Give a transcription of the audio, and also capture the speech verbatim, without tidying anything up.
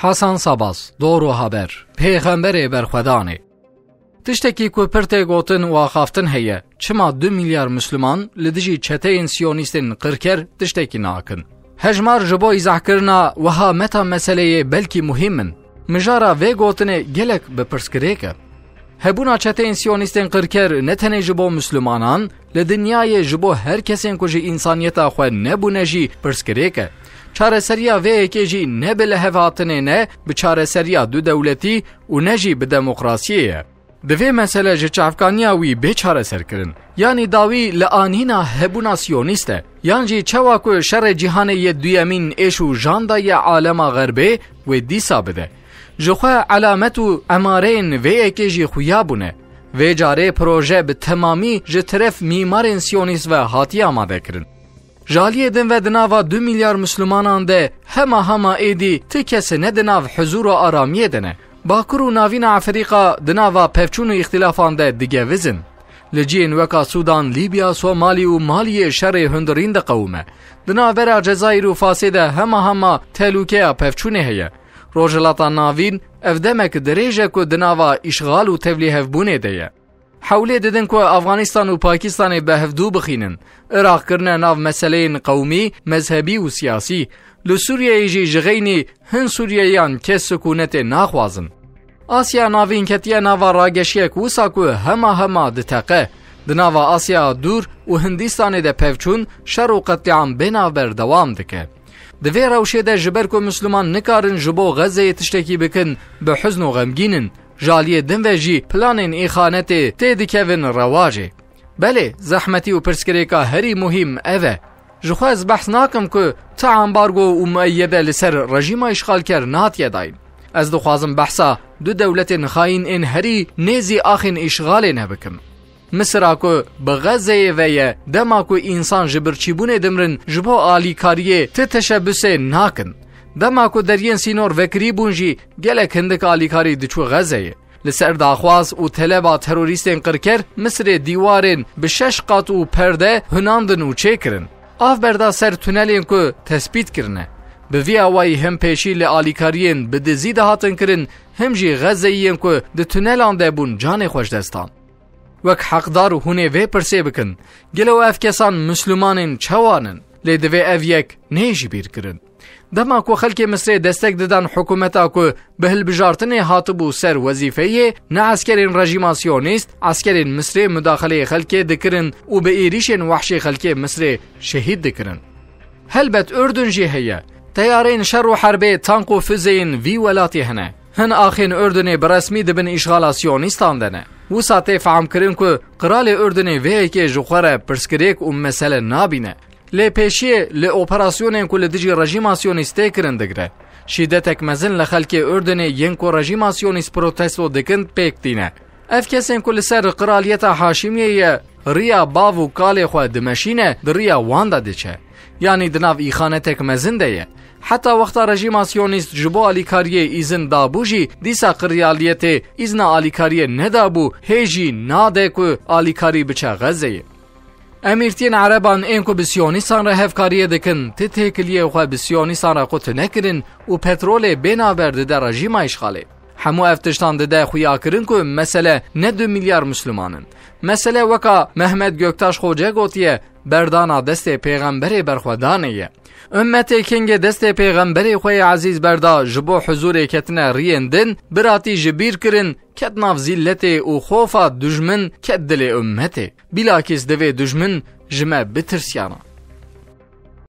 Hasan Sabas, Doğru Haber, Pêxemberê Berxwedanê. Tiştekî ku pir tê gotin û axaftin heye, çima du milyar Misliman li dijî çeteyên Siyonîstên qirker tiştekî nakin? Hejmar ji bo îzahkirina wiha meta meseleyê belkî muhîm in. Mijara vê gotinê gelek bi pirsgirêk e. Hebûna çeteyên Siyonîstên qirker ne tenê ji bo Mislimanan, li dinyayê ji bo her kesên ku ji însaniyeta xwe nebûne jî pirsgirêk e. Çareseriya vê yekê jî ne bi lihevhatinê ne bi çareseriya du dewletî û ne jî bi demokrasiyê ye. Divê mesele ji çavkaniya wî bê çareserkirin. Yanî dawî li anîna hebûna Siyonîst e. Yan jî çawa ku şerê cîhanê yê duyemîn êş û jan daye alema Xerbê, wê dîsa bide. Ji xwe elamet û emareyên vê yekê jî xuya bûne. Vê carê proje bi temamî ji teref mîmarên Siyonîst ve hatiye amadekirin. Ji aliyê din ve di nava du milyar Mislimanan de hema hema êdî ti kes ne di nav huzûr û aramiyê de ne. Bakur û Navîna Efrîka di nava pevçûn û îxtilafan de digevizin. Li cihên weka Sûdan, Lîbya, Somalî û Maliyê şerê hundirîn diqewime. Di navbera Cezayîr û Fasê de hema hema telûkeya pevçûnê heye. Rojhilata Navîn ev demek dirêj e ku di nava îşxal û tevlîhevbûnê de ye. Hewlê didin ku Afganistan û Pakistanê bi hevdû bixînin. Iraq kirine nav meseleyên qewmî, mezhebî û siyasî. Li Sûriyeyê jî ji xeynî hin Sûriyeyan kes sikûnetê naxwazin. Asya Navîn ketiye nava rageşiyek wisa ku hema hema diteqe. Di nava Asya dûr û Hindistanê de pevçûn, şer û qetlîam bê navber dewam dike. Di vê rewşê de ji ber ku Misliman nikarin ji bo Xezeyê tiştekî bikin, bi huzn û xemgîn in. Ji aliyê din ve jî planên îxanetê tê dikevin rewajê. Belê, zehmetî û pirsgirêka herî muhîm ev e. Ji xwe ez behs nakim ku ti ambargo û mueyede li ser rejîma îşxalker natiye dayîn. Ez dixwazim behsa du dewletên xayîn ên herî nêzî axên îşxalê ne bikim. Misira ku bi Xezeyê ve ye, dema ku însan ji birçîbûnê dimrin, ji bo alîkariyê ti teşebusê nakin. Dema ku deriyên sînor vekirî bûn jî, gelek hindik alîkarî diçû Xezeyê. Li ser daxwaz û teleba terorîstên qirker, Misirê dîwarên bi şeş qat û perde hunandin û çêkirin. Av berda ser tunelên ku tespît kirine. Bi vî awayî him pêşî li alîkariyên bi dizî dihatin kirin, him jî Xezeyiyên ku di tunelan de bûn canê xwe ji dest dan. Wek heqdar hûn ê vê pirsê bikin, gelo ev kesan Mislimanên çawan in? Lê divê ev yek neyê ji bîr kirin. Dema ku xelkê Misrê destek didan hikûmeta ku bi hilbijartinê hatibû ser wezîfeyê, ne eskerên rejîma Siyonîst, eskerên Misrê mudaxileyê xelkê dikirin û bi êrîşên wehşê xelkê Misrê şehîd dikirin. Helbet Urdun jî heye. Teyarên şer û herbê, tank û fuzeyên vî welatî hene. Hin axên Urdunê bi resmî di bin îşxala Siyonîstan de ne. Wisa tê fehmkirin ku qiralê Urdunê vê yekê ji xwe re pirsgirêk û mesele nabîne. Lê pêşiyê li operasyonên ku li dijî rejîma Siyonîst tê kirin digre. Şîdetek mezin li xelkê Urdunê yên ku rejîma Siyonîst protesto dikin pêk tîne. Ev kesên ku li ser qiraliyeta Haşimiyê ye, riya bav û kalê xwe dimeşîne, di riya wan de diçe. Yanî di nav îxanetek mezin de ye. Heta wexta rejîma Siyonîst ji bo alîkariyê îzin dabû jî, dîsa qiraliyetê îzna alîkariyê nedabû, hê jî nade ku alîkarî biçe Xezeyê. Emîrtiyên Ereban ên ku bi Siyonîstan re hevkariyê dikin, ti têkiliyê xwe bi Siyonîstan re qut nekirin û petrolê bê navber dide rejîma îşxalê. Hemû ev tiştan dide xuyakirin ku mesele ne du milyar Misliman in. Mesele weka Mehmet Göktaş Xoce gotiye, berdana destê Pêxemberê Berxwedanê ye. Ummetê kengê destê Pêxemberê xwe yê ezîz berda ji bo huzûrê ketine riyên din, biratî ji bîr kirin, ket nav zîlletê û xofa dujmin ket dilê ummetê. Bilakîs divê dujmin ji me bitirsiyana.